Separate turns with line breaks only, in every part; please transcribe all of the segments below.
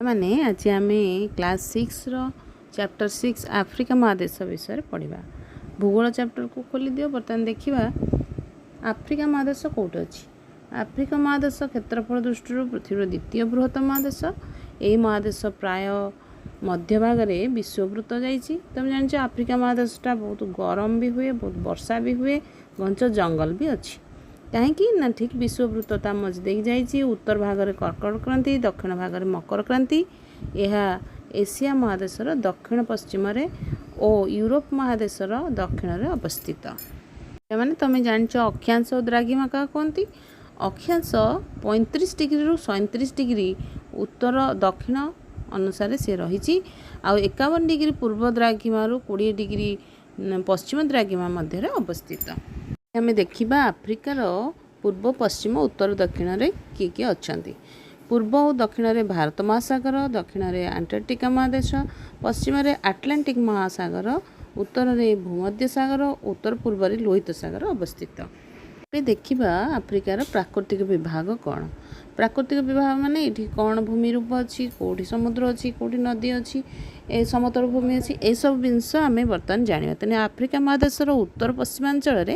ମାନେ ଆଜି ଆମେ କ୍ଲାସ୍ ସିକ୍ସର ଚାପ୍ଟର 6 ଆଫ୍ରିକା ମହାଦେଶ ବିଷୟରେ ପଢ଼ିବା। ଭୂଗୋଳ ଚାପ୍ଟରକୁ ଖୋଲିଦିଅ। ବର୍ତ୍ତମାନ ଦେଖିବା ଆଫ୍ରିକା ମହାଦେଶ କେଉଁଠି ଅଛି। ଆଫ୍ରିକା ମହାଦେଶ କ୍ଷେତ୍ରଫଳ ଦୃଷ୍ଟିରୁ ପୃଥିବୀର ଦ୍ୱିତୀୟ ବୃହତ ମହାଦେଶ। ଏହି ମହାଦେଶ ପ୍ରାୟ ମଧ୍ୟଭାଗରେ ବିଷୁବବୃତ୍ତ ଯାଇଛି। ତୁମେ ଜାଣିଛ, ଆଫ୍ରିକା ମହାଦେଶଟା ବହୁତ ଗରମ ବି ହୁଏ, ବହୁତ ବର୍ଷା ବି ହୁଏ, ଘଞ୍ଚ ଜଙ୍ଗଲ ବି ଅଛି। କାହିଁକି ନା ଠିକ୍ ବିଷୁବବୃତ୍ତ ତା ମଝି ଦେଇକି ଯାଇଛି। ଉତ୍ତର ଭାଗରେ କର୍କଟ କ୍ରାନ୍ତି, ଦକ୍ଷିଣ ଭାଗରେ ମକର କ୍ରାନ୍ତି। ଏହା ଏସିଆ ମହାଦେଶର ଦକ୍ଷିଣ ପଶ୍ଚିମରେ ଓ ୟୁରୋପ ମହାଦେଶର ଦକ୍ଷିଣରେ ଅବସ୍ଥିତ। ମାନେ ତୁମେ ଜାଣିଛ, ଅକ୍ଷାଂଶ ଓ ଦ୍ରାଘିମା କାହା କୁହନ୍ତି? ଅକ୍ଷାଂଶ 35 ଡିଗ୍ରୀରୁ 37 ଡିଗ୍ରୀ ଉତ୍ତର ଦକ୍ଷିଣ ଅନୁସାରେ ସେ ରହିଛି, ଆଉ 51 ଡିଗ୍ରୀ ପୂର୍ବ ଦ୍ରାଘିମାରୁ 20 ଡିଗ୍ରୀ ପଶ୍ଚିମ ଦ୍ରାଘିମା ମଧ୍ୟରେ ଅବସ୍ଥିତ। ଆମେ ଦେଖିବା ଆଫ୍ରିକାର ପୂର୍ବ, ପଶ୍ଚିମ, ଉତ୍ତର, ଦକ୍ଷିଣରେ କିଏ କିଏ ଅଛନ୍ତି। ପୂର୍ବ ଓ ଦକ୍ଷିଣରେ ଭାରତ ମହାସାଗର, ଦକ୍ଷିଣରେ ଆଣ୍ଟାର୍କଟିକା ମହାଦେଶ, ପଶ୍ଚିମରେ ଆଟଲାଣ୍ଟିକ୍ ମହାସାଗର, ଉତ୍ତରରେ ଭୂମଧ୍ୟ ସାଗର, ଉତ୍ତର ପୂର୍ବରେ ଲୋହିତ ସାଗର ଅବସ୍ଥିତ। ଏବେ ଦେଖିବା ଆଫ୍ରିକାର ପ୍ରାକୃତିକ ବିଭାଗ କ'ଣ। ପ୍ରାକୃତିକ ବିଭାଗ ମାନେ ଏଠି କ'ଣ ଭୂମି ରୂପ ଅଛି, କେଉଁଠି ସମୁଦ୍ର ଅଛି, କେଉଁଠି ନଦୀ ଅଛି, ଏ ସମତଳ ଭୂମି ଅଛି, ଏସବୁ ଜିନିଷ ଆମେ ବର୍ତ୍ତମାନ ଜାଣିବା। ତେଣୁ ଆଫ୍ରିକା ମହାଦେଶର ଉତ୍ତର ପଶ୍ଚିମାଞ୍ଚଳରେ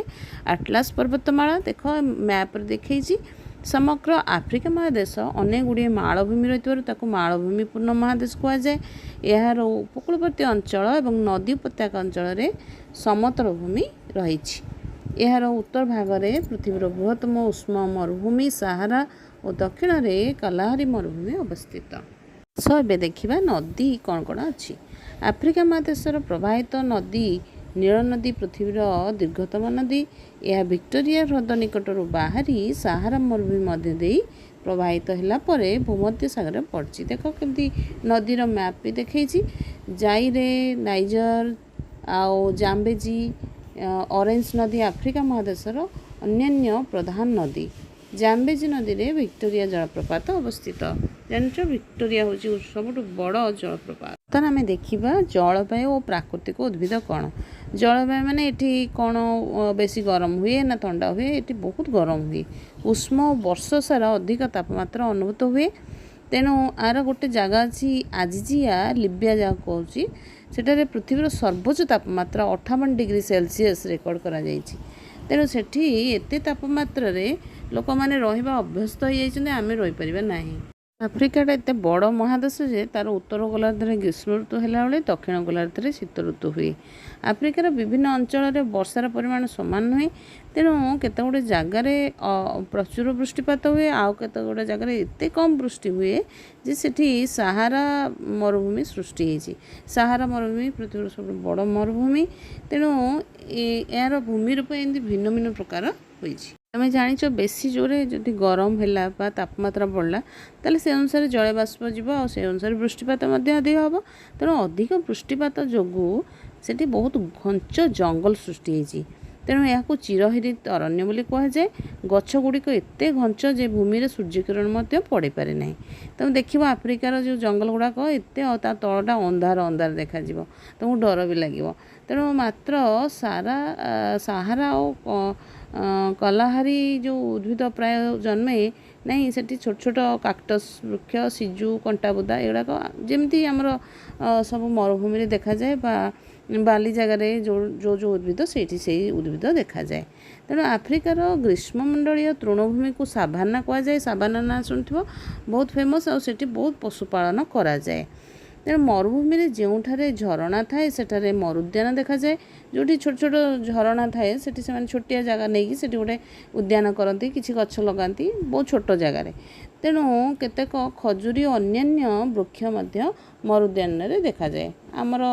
ଆଟଲାସ ପର୍ବତମାଳା, ଦେଖ ମ୍ୟାପ୍ରେ ଦେଖେଇଛି। ସମଗ୍ର ଆଫ୍ରିକା ମହାଦେଶ ଅନେକ ଗୁଡ଼ିଏ ମାଳଭୂମି ରହିଥିବାରୁ ତାକୁ ମାଳଭୂମିପୂର୍ଣ୍ଣ ମହାଦେଶ କୁହାଯାଏ। ଏହାର ଉପକୂଳବର୍ତ୍ତୀ ଅଞ୍ଚଳ ଏବଂ ନଦୀ ଉପତ୍ୟକା ଅଞ୍ଚଳରେ ସମତଳ ଭୂମି ରହିଛି। ଏହାର ଉତ୍ତର ଭାଗରେ ପୃଥିବୀର ବୃହତ୍ତମ ଉଷ୍ମ ମରୁଭୂମି ସାହାରା ଓ ଦକ୍ଷିଣରେ କାଲାହାରି ମରୁଭୂମି ଅବସ୍ଥିତ। ସୋ ଏବେ ଦେଖିବା ନଦୀ କ'ଣ କ'ଣ ଅଛି। ଆଫ୍ରିକା ମହାଦେଶର ପ୍ରବାହିତ ନଦୀ ନୀଳ ନଦୀ ପୃଥିବୀର ଦୀର୍ଘତମ ନଦୀ। ଏହା ଭିକ୍ଟୋରିଆ ହ୍ରଦ ନିକଟରୁ ବାହାରି ସାହାରା ମରୁଭୂମି ମଧ୍ୟ ଦେଇ ପ୍ରବାହିତ ହେଲା ପରେ ଭୂମଧ୍ୟ ସାଗରରେ ପଡ଼ିଛି। ଦେଖ କେମିତି ନଦୀର ମ୍ୟାପ୍ ବି ଦେଖେଇଛି। ଜାଇରେ, ନାଇଜର ଆଉ ଜାମ୍ବେଜି, ଅରେଞ୍ଜ ନଦୀ ଆଫ୍ରିକା ମହାଦେଶର ଅନ୍ୟାନ୍ୟ ପ୍ରଧାନ ନଦୀ। ଜାମ୍ବେଜି ନଦୀରେ ଭିକ୍ଟୋରିଆ ଜଳପ୍ରପାତ ଅବସ୍ଥିତ। ଜାଣିଛ, ଭିକ୍ଟୋରିଆ ହେଉଛି ସବୁଠୁ ବଡ଼ ଜଳପ୍ରପାତ। ବର୍ତ୍ତମାନ ଆମେ ଦେଖିବା ଜଳବାୟୁ ଓ ପ୍ରାକୃତିକ ଉଦ୍ଭିଦ କ'ଣ। ଜଳବାୟୁ ମାନେ ଏଠି କ'ଣ ବେଶୀ ଗରମ ହୁଏ ନା ଥଣ୍ଡା ହୁଏ? ଏଠି ବହୁତ ଗରମ ହୁଏ। ଉଷ୍ମ, ବର୍ଷ ସାରା ଅଧିକ ତାପମାତ୍ରା ଅନୁଭୂତ ହୁଏ। ତେଣୁ ଆର ଗୋଟେ ଜାଗା ଅଛି ଆଜିଜିଆ, ଲିବିଆ ଯାହାକୁ କହୁଛି, ସେଠାରେ ପୃଥିବୀର ସର୍ବୋଚ୍ଚ ତାପମାତ୍ରା 58 ଡିଗ୍ରୀ ସେଲସିୟସ୍ ରେକର୍ଡ଼ କରାଯାଇଛି। ତେଣୁ ସେଠି ଏତେ ତାପମାତ୍ରାରେ ଲୋକମାନେ ରହିବା ଅଭ୍ୟସ୍ତ ହେଇଯାଇଛନ୍ତି, ଆମେ ରହିପାରିବା ନାହିଁ। ଆଫ୍ରିକାଟା ଏତେ ବଡ଼ ମହାଦେଶ ଯେ ତା'ର ଉତ୍ତର ଗୋଲାର୍ଦ୍ଧରେ ଗ୍ରୀଷ୍ମ ଋତୁ ହେଲାବେଳେ ଦକ୍ଷିଣ ଗୋଲାର୍ଦ୍ଧରେ ଶୀତ ଋତୁ ହୁଏ। ଆଫ୍ରିକାର ବିଭିନ୍ନ ଅଞ୍ଚଳରେ ବର୍ଷାର ପରିମାଣ ସମାନ ନୁହେଁ। ତେଣୁ କେତେ ଗୁଡ଼ିଏ ଜାଗାରେ ପ୍ରଚୁର ବୃଷ୍ଟିପାତ ହୁଏ, ଆଉ କେତେ ଗୁଡ଼ିଏ ଜାଗାରେ ଏତେ କମ୍ ବୃଷ୍ଟି ହୁଏ ଯେ ସେଠି ସାହାରା ମରୁଭୂମି ସୃଷ୍ଟି ହେଇଛି। ସାହାରା ମରୁଭୂମି ପୃଥିବୀର ସବୁଠୁ ବଡ଼ ମରୁଭୂମି। ତେଣୁ ଏହାର ଭୂମି ରୂପ ଏମିତି ଭିନ୍ନ ଭିନ୍ନ ପ୍ରକାର ହୋଇଛି। ତମେ ଜାଣିଛ, ବେଶୀ ଜୋରେ ଯଦି ଗରମ ହେଲା ବା ତାପମାତ୍ରା ବଢ଼ିଲା, ତାହେଲେ ସେ ଅନୁସାରେ ଜଳବାଷ୍ପ ଯିବ ଆଉ ସେ ଅନୁସାରେ ବୃଷ୍ଟିପାତ ମଧ୍ୟ ଅଧିକ ହେବ। ତେଣୁ ଅଧିକ ବୃଷ୍ଟିପାତ ଯୋଗୁଁ ସେଠି ବହୁତ ଘଞ୍ଚ ଜଙ୍ଗଲ ସୃଷ୍ଟି ହେଇଛି। ତେଣୁ ଏହାକୁ ଚିରହରିତ ଅରଣ୍ୟ ବୋଲି କୁହାଯାଏ। ଗଛ ଗୁଡ଼ିକ ଏତେ ଘଞ୍ଚ ଯେ ଭୂମିରେ ସୂର୍ଯ୍ୟକିରଣ ମଧ୍ୟ ପଡ଼ିପାରେ ନାହିଁ। ତମେ ଦେଖିବ, ଆଫ୍ରିକାର ଯେଉଁ ଜଙ୍ଗଲ ଗୁଡ଼ାକ ଏତେ ତା ତଳଟା ଅନ୍ଧାର ଅନ୍ଧାର ଦେଖାଯିବ, ତୁମକୁ ଡର ବି ଲାଗିବ। ତେଣୁ ମାତ୍ର ସାହାରା ଓ କଲାହାରି ଯେଉଁ ଉଦ୍ଭିଦ ପ୍ରାୟ ଜନ୍ମେ ନାହିଁ। ସେଠି ଛୋଟ ଛୋଟ କାକ୍ଟସ୍ ବୃକ୍ଷ, ସିଜୁ, କଣ୍ଟାବୁଦା, ଏଗୁଡ଼ାକ ଯେମିତି ଆମର ସବୁ ମରୁଭୂମିରେ ଦେଖାଯାଏ ବା ବାଲି ଜାଗାରେ ଯେଉଁ ଯେଉଁ ଯେଉଁ ଉଦ୍ଭିଦ, ସେଇଠି ସେଇ ଉଦ୍ଭିଦ ଦେଖାଯାଏ। ତେଣୁ ଆଫ୍ରିକାର ଗ୍ରୀଷ୍ମମଣ୍ଡଳୀୟ ତୃଣଭୂମିକୁ ସାଭାନା କୁହାଯାଏ। ସାଭାନା ନାଁ ଶୁଣିଥିବ, ବହୁତ ଫେମସ୍, ଆଉ ସେଠି ବହୁତ ପଶୁପାଳନ କରାଯାଏ। ତେଣୁ ମରୁଭୂମିରେ ଯେଉଁଠାରେ ଝରଣା ଥାଏ, ସେଠାରେ ମରୁଦ୍ୟାନ ଦେଖାଯାଏ। ଯେଉଁଠି ଛୋଟ ଛୋଟ ଝରଣା ଥାଏ, ସେଠି ସେମାନେ ଛୋଟିଆ ଜାଗା ନେଇକି ସେଠି ଗୋଟେ ଉଦ୍ୟାନ କରନ୍ତି, କିଛି ଗଛ ଲଗାନ୍ତି ବହୁତ ଛୋଟ ଜାଗାରେ। ତେଣୁ କେତେକ ଖଜୁରୀ ଓ ଅନ୍ୟାନ୍ୟ ବୃକ୍ଷ ମଧ୍ୟ ମରୁଦ୍ୟାନରେ ଦେଖାଯାଏ। ଆମର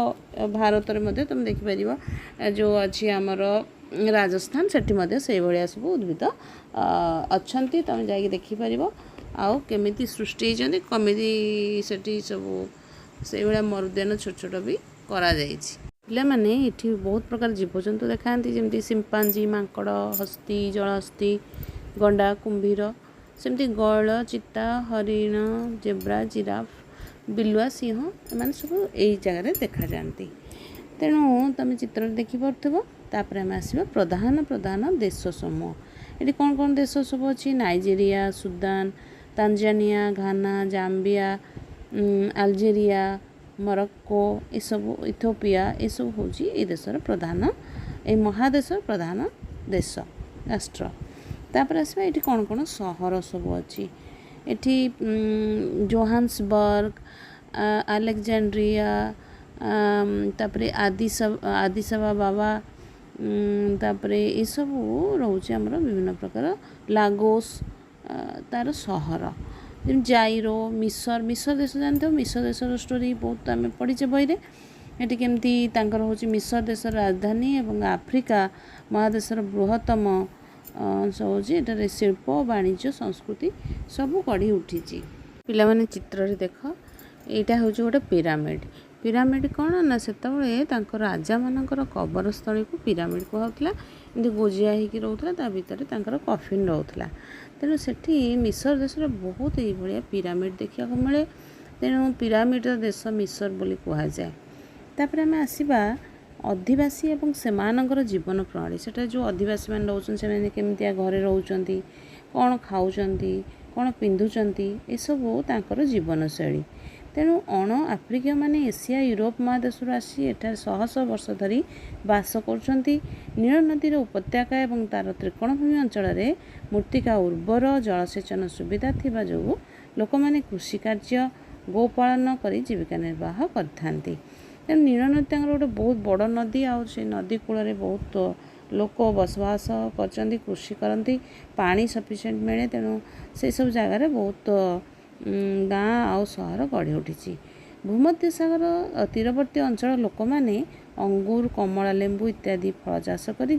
ଭାରତରେ ମଧ୍ୟ ତୁମେ ଦେଖିପାରିବ, ଯେଉଁ ଅଛି ଆମର ରାଜସ୍ଥାନ, ସେଠି ମଧ୍ୟ ସେଇଭଳିଆ ସବୁ ଉଦ୍ଭିଦ ଅଛନ୍ତି। ତୁମେ ଯାଇକି ଦେଖିପାରିବ ଆଉ କେମିତି ସୃଷ୍ଟି ହେଇଛନ୍ତି, କେମିତି ସେଠି ସବୁ ସେଇଭଳିଆ ମରୁଦ୍ୟାନ ଛୋଟ ଛୋଟ ବି କରାଯାଇଛି। ପିଲାମାନେ, ଏଠି ବହୁତ ପ୍ରକାର ଜୀବଜନ୍ତୁ ଦେଖାନ୍ତି, ଯେମିତି ସିମ୍ପାଞ୍ଜି, ମାଙ୍କଡ଼, ହସ୍ତୀ, ଜଳହସ୍ତୀ, ଗଣ୍ଡା, କୁମ୍ଭୀର, ସେମିତି ଗୟଳ, ଚିତା, ହରିଣ, ଜେବ୍ରା, ଜିରାଫ, ବିଲୁଆ, ସିଂହ, ଏମାନେ ସବୁ ଏଇ ଜାଗାରେ ଦେଖାଯାଆନ୍ତି। ତେଣୁ ତୁମେ ଚିତ୍ରରେ ଦେଖିପାରୁଥିବ। ତାପରେ ଆମେ ଆସିବା ପ୍ରଧାନ ପ୍ରଧାନ ଦେଶ ସମୂହ। ଏଠି କ'ଣ କ'ଣ ଦେଶ ସବୁ ଅଛି? Nigeria, Sudan, Tanzania, Ghana, Zambia, Algeria, Morocco, ଏସବୁ, ଇଥୋପିଆ, ଏସବୁ ହେଉଛି ଏଇ ଦେଶର ପ୍ରଧାନ, ଏଇ ମହାଦେଶର ପ୍ରଧାନ ଦେଶ ରାଷ୍ଟ୍ର। ତାପରେ ଆସିବା ଏଠି କ'ଣ କ'ଣ ସହର ସବୁ ଅଛି। ଏଠି ଜୋହାନ୍ସବର୍ଗ, ଆଲେକ୍ଜାଣ୍ଡ୍ରିଆ, ତାପରେ ଆଦିସବା ବାବା, ତାପରେ ଏସବୁ ରହୁଛି ଆମର ବିଭିନ୍ନ ପ୍ରକାର ଲାଗୋସ୍ ତାର ସହର। ଯେମିତି ଜାଇରୋ, ମିଶର, ମିଶର ଦେଶ ଜାଣିଥିବ, ମିଶର ଦେଶର ଷ୍ଟୋରି ବହୁତ ଆମେ ପଢ଼ିଛେ ବହିରେ। ଏଠି କେମିତି ତାଙ୍କର ହେଉଛି ମିଶର ଦେଶର ରାଜଧାନୀ ଏବଂ ଆଫ୍ରିକା ମହାଦେଶର ବୃହତ୍ତମ ଅଂଶ ହେଉଛି। ଏଠାରେ ଶିଳ୍ପ, ବାଣିଜ୍ୟ, ସଂସ୍କୃତି ସବୁ ଗଢ଼ି ଉଠିଛି। ପିଲାମାନେ ଚିତ୍ରରେ ଦେଖ, ଏଇଟା ହେଉଛି ଗୋଟେ ପିରାମିଡ଼। ପିରାମିଡ଼ କ'ଣ ନା ସେତେବେଳେ ତାଙ୍କ ରାଜାମାନଙ୍କର କବରସ୍ଥଳୀକୁ ପିରାମିଡ଼ କୁହାହେଉଥିଲା। ଏମିତି ଗୋଜିଆ ହେଇକି ରହୁଥିଲା, ତା ଭିତରେ ତାଙ୍କର କଫିନ୍ ରହୁଥିଲା। ତେଣୁ ସେଠି ମିଶର ଦେଶରେ ବହୁତ ଏଇଭଳିଆ ପିରାମିଡ଼ ଦେଖିବାକୁ ମିଳେ। ତେଣୁ ପିରାମିଡ଼ର ଦେଶ ମିଶର ବୋଲି କୁହାଯାଏ। ତାପରେ ଆମେ ଆସିବା ଅଧିବାସୀ ଏବଂ ସେମାନଙ୍କର ଜୀବନ ପ୍ରଣାଳୀ। ସେଠାରେ ଯେଉଁ ଅଧିବାସୀମାନେ ରହୁଛନ୍ତି ସେମାନେ କେମିତିଆ ଘରେ ରହୁଛନ୍ତି, କ'ଣ ଖାଉଛନ୍ତି, କ'ଣ ପିନ୍ଧୁଛନ୍ତି, ଏସବୁ ତାଙ୍କର ଜୀବନଶୈଳୀ। ତେଣୁ ଅଣ ଆଫ୍ରିକୀୟମାନେ ଏସିଆ, ୟୁରୋପ ମହାଦେଶରୁ ଆସି ଏଠାରେ ଶହ ଶହ ବର୍ଷ ଧରି ବାସ କରୁଛନ୍ତି। ନୀଳ ନଦୀର ଉପତ୍ୟକା ଏବଂ ତା'ର ତ୍ରିକୋଣଭୂମି ଅଞ୍ଚଳରେ ମୃତ୍ତିକା ଉର୍ବର, ଜଳସେଚନ ସୁବିଧା ଥିବା ଯୋଗୁଁ ଲୋକମାନେ କୃଷି କାର୍ଯ୍ୟ, ଗୋପାଳନ କରି ଜୀବିକା ନିର୍ବାହ କରିଥାନ୍ତି। ତେଣୁ ନୀଳ ନଦୀ ତାଙ୍କର ଗୋଟେ ବହୁତ ବଡ଼ ନଦୀ, ଆଉ ସେ ନଦୀ କୂଳରେ ବହୁତ ଲୋକ ବସବାସ କରିଛନ୍ତି, କୃଷି କରନ୍ତି, ପାଣି ସଫିସିଏଣ୍ଟ ମିଳେ। ତେଣୁ ସେସବୁ ଜାଗାରେ ବହୁତ ଗାଁ ଆଉ ସହର ଗଢ଼ି ଉଠିଛି। ଭୂମଧ୍ୟ ସାଗର ତୀରବର୍ତ୍ତୀ ଅଞ୍ଚଳ ଲୋକମାନେ ଅଙ୍ଗୁର, କମଳା, ଲେମ୍ବୁ ଇତ୍ୟାଦି ଫଳ ଚାଷ କରି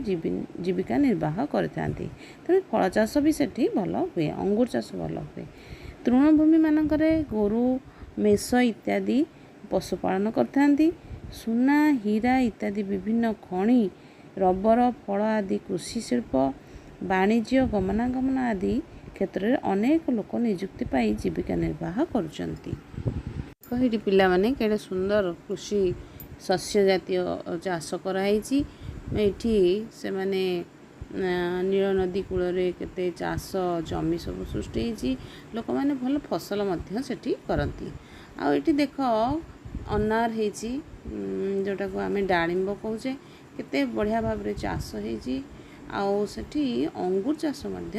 ଜୀବିକା ନିର୍ବାହ କରିଥାନ୍ତି। ତେଣୁ ଫଳ ଚାଷ ବି ସେଠି ଭଲ ହୁଏ, ଅଙ୍ଗୁର ଚାଷ ଭଲ ହୁଏ। ତୃଣଭୂମି ମାନଙ୍କରେ ଗୋରୁ, ମେଷ ଇତ୍ୟାଦି ପଶୁପାଳନ କରିଥାନ୍ତି। ସୁନା, ହୀରା ଇତ୍ୟାଦି ବିଭିନ୍ନ ଖଣି, ରବର, ଫଳ ଆଦି କୃଷି ଶିଳ୍ପ, ବାଣିଜ୍ୟ, ଗମନାଗମନ ଆଦି କ୍ଷେତ୍ରରେ ଅନେକ ଲୋକ ନିଯୁକ୍ତି ପାଇ ଜୀବିକା ନିର୍ବାହ କରୁଛନ୍ତି। ଏଇଠି ପିଲାମାନେ କେଡ଼େ ସୁନ୍ଦର କୃଷି ଶସ୍ୟ ଜାତୀୟ ଚାଷ କରାହେଇଛି। ଏଇଠି ସେମାନେ ନୀଳ ନଦୀ କୂଳରେ କେତେ ଚାଷ ଜମି ସବୁ ସୃଷ୍ଟି ହେଇଛି। ଲୋକମାନେ ଭଲ ଫସଲ ମଧ୍ୟ ସେଠି କରନ୍ତି। ଆଉ ଏଠି ଦେଖ ଅନାର ହେଇଛି, ଯେଉଁଟାକୁ ଆମେ ଡାଳିମ୍ବ କହୁଛେ, କେତେ ବଢ଼ିଆ ଭାବରେ ଚାଷ ହେଇଛି। ଆଉ ସେଠି ଅଙ୍ଗୁର ଚାଷ ମଧ୍ୟ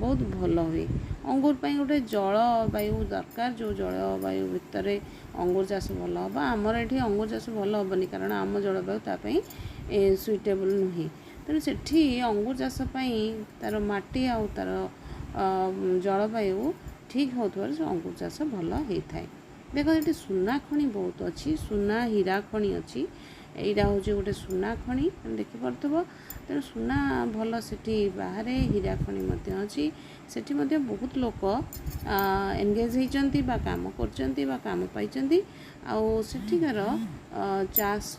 ବହୁତ ଭଲ ହୁଏ। ଅଙ୍ଗୁର ପାଇଁ ଗୋଟେ ଜଳବାୟୁ ଦରକାର, ଯେଉଁ ଜଳବାୟୁ ଭିତରେ ଅଙ୍ଗୁର ଚାଷ ଭଲ ହେବ। ଆମର ଏଠି ଅଙ୍ଗୁର ଚାଷ ଭଲ ହେବନି, କାରଣ ଆମ ଜଳବାୟୁ ତା ପାଇଁ ସୁଇଟେବଲ୍ ନୁହେଁ। ତେଣୁ ସେଠି ଅଙ୍ଗୁର ଚାଷ ପାଇଁ ତା'ର ମାଟି ଆଉ ତା'ର ଜଳବାୟୁ ଠିକ୍ ହେଉଥିବାରୁ ସେ ଅଙ୍ଗୁର ଚାଷ ଭଲ ହେଇଥାଏ। ଦେଖ ଏଠି ସୁନା ଖଣି ବହୁତ ଅଛି, ସୁନା ହୀରା ଖଣି ଅଛି। ଏଇଟା ହେଉଛି ଗୋଟେ ସୁନା ଖଣି, ତମେ ଦେଖିପାରୁଥିବ। ତେଣୁ ସୁନା ଭଲ ସେଠି ବାହାରେ, ହୀରା ଖଣି ମଧ୍ୟ ଅଛି। ସେଠି ମଧ୍ୟ ବହୁତ ଲୋକ ଏନଗେଜ୍ ହେଇଛନ୍ତି ବା କାମ କରୁଛନ୍ତି ବା କାମ ପାଇଛନ୍ତି। ଆଉ ସେଠିକାର ଚାଷ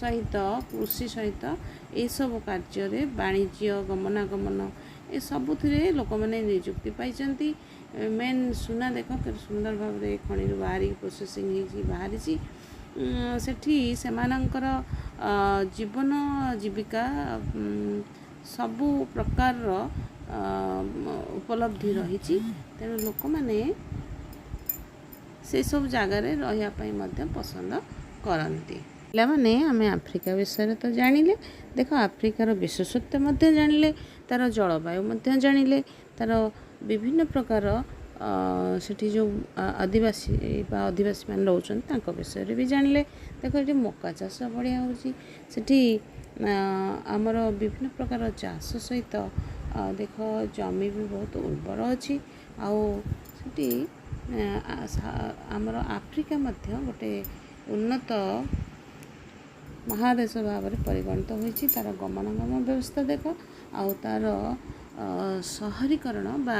ସହିତ କୃଷି ସହିତ ଏସବୁ କାର୍ଯ୍ୟରେ ବାଣିଜ୍ୟ, ଗମନାଗମନ ଏସବୁଥିରେ ଲୋକମାନେ ନିଯୁକ୍ତି ପାଇଛନ୍ତି। ମେନ୍ ସୁନା ଦେଖ କେତେ ସୁନ୍ଦର ଭାବରେ ଖଣିରୁ ବାହାରିକି ପ୍ରୋସେସିଂ ହେଇକି ବାହାରିଛି। ସେଠି ସେମାନଙ୍କର ଜୀବନ ଜୀବିକା ସବୁ ପ୍ରକାରର ଉପଲବ୍ଧି ରହିଛି। ତେଣୁ ଲୋକମାନେ ସେସବୁ ଜାଗାରେ ରହିବା ପାଇଁ ମଧ୍ୟ ପସନ୍ଦ କରନ୍ତି। ପିଲାମାନେ ଆମେ ଆଫ୍ରିକା ବିଷୟରେ ତ ଜାଣିଲେ, ଦେଖ ଆଫ୍ରିକାର ବିଶେଷତ୍ୱ ମଧ୍ୟ ଜାଣିଲେ, ତା'ର ଜଳବାୟୁ ମଧ୍ୟ ଜାଣିଲେ, ତା'ର ବିଭିନ୍ନ ପ୍ରକାର ସେଠି ଯେଉଁ ଆଦିବାସୀ ବା ଅଧିବାସୀମାନେ ରହୁଛନ୍ତି ତାଙ୍କ ବିଷୟରେ ବି ଜାଣିଲେ। ଦେଖ ଏଠି ମକା ଚାଷ ବଢ଼ିଆ ହେଉଛି। ସେଠି ଆମର ବିଭିନ୍ନ ପ୍ରକାର ଚାଷ ସହିତ ଦେଖ ଜମି ବି ବହୁତ ଉର୍ବର ଅଛି। ଆଉ ସେଠି ଆମର ଆଫ୍ରିକା ମଧ୍ୟ ଗୋଟେ ଉନ୍ନତ ମହାଦେଶ ଭାବରେ ପରିଗଣିତ ହୋଇଛି। ତା'ର ଗମନାଗମନ ବ୍ୟବସ୍ଥା ଦେଖ, ଆଉ ତା'ର ସହରୀକରଣ ବା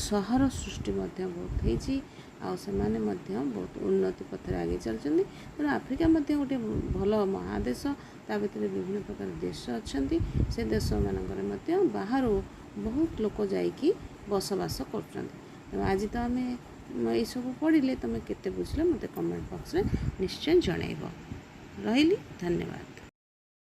ସହର ସୃଷ୍ଟି ମଧ୍ୟ ବହୁତ ହେଇଛି। ଆଉ ସେମାନେ ମଧ୍ୟ ବହୁତ ଉନ୍ନତି ପଥରେ ଆଗେଇ ଚାଲିଛନ୍ତି। ତେଣୁ ଆଫ୍ରିକା ମଧ୍ୟ ଗୋଟେ ଭଲ ମହାଦେଶ, ତା ଭିତରେ ବିଭିନ୍ନ ପ୍ରକାର ଦେଶ ଅଛନ୍ତି। ସେ ଦେଶମାନଙ୍କରେ ମଧ୍ୟ ବାହାରୁ ବହୁତ ଲୋକ ଯାଇକି ବସବାସ କରୁଛନ୍ତି। ତେଣୁ ଆଜି ତ ଆମେ ଏଇସବୁ ପଢ଼ିଲେ, ତୁମେ କେତେ ବୁଝିଲ ମୋତେ କମେଣ୍ଟ ବକ୍ସରେ ନିଶ୍ଚୟ ଜଣାଇବ। ରହିଲି, ଧନ୍ୟବାଦ।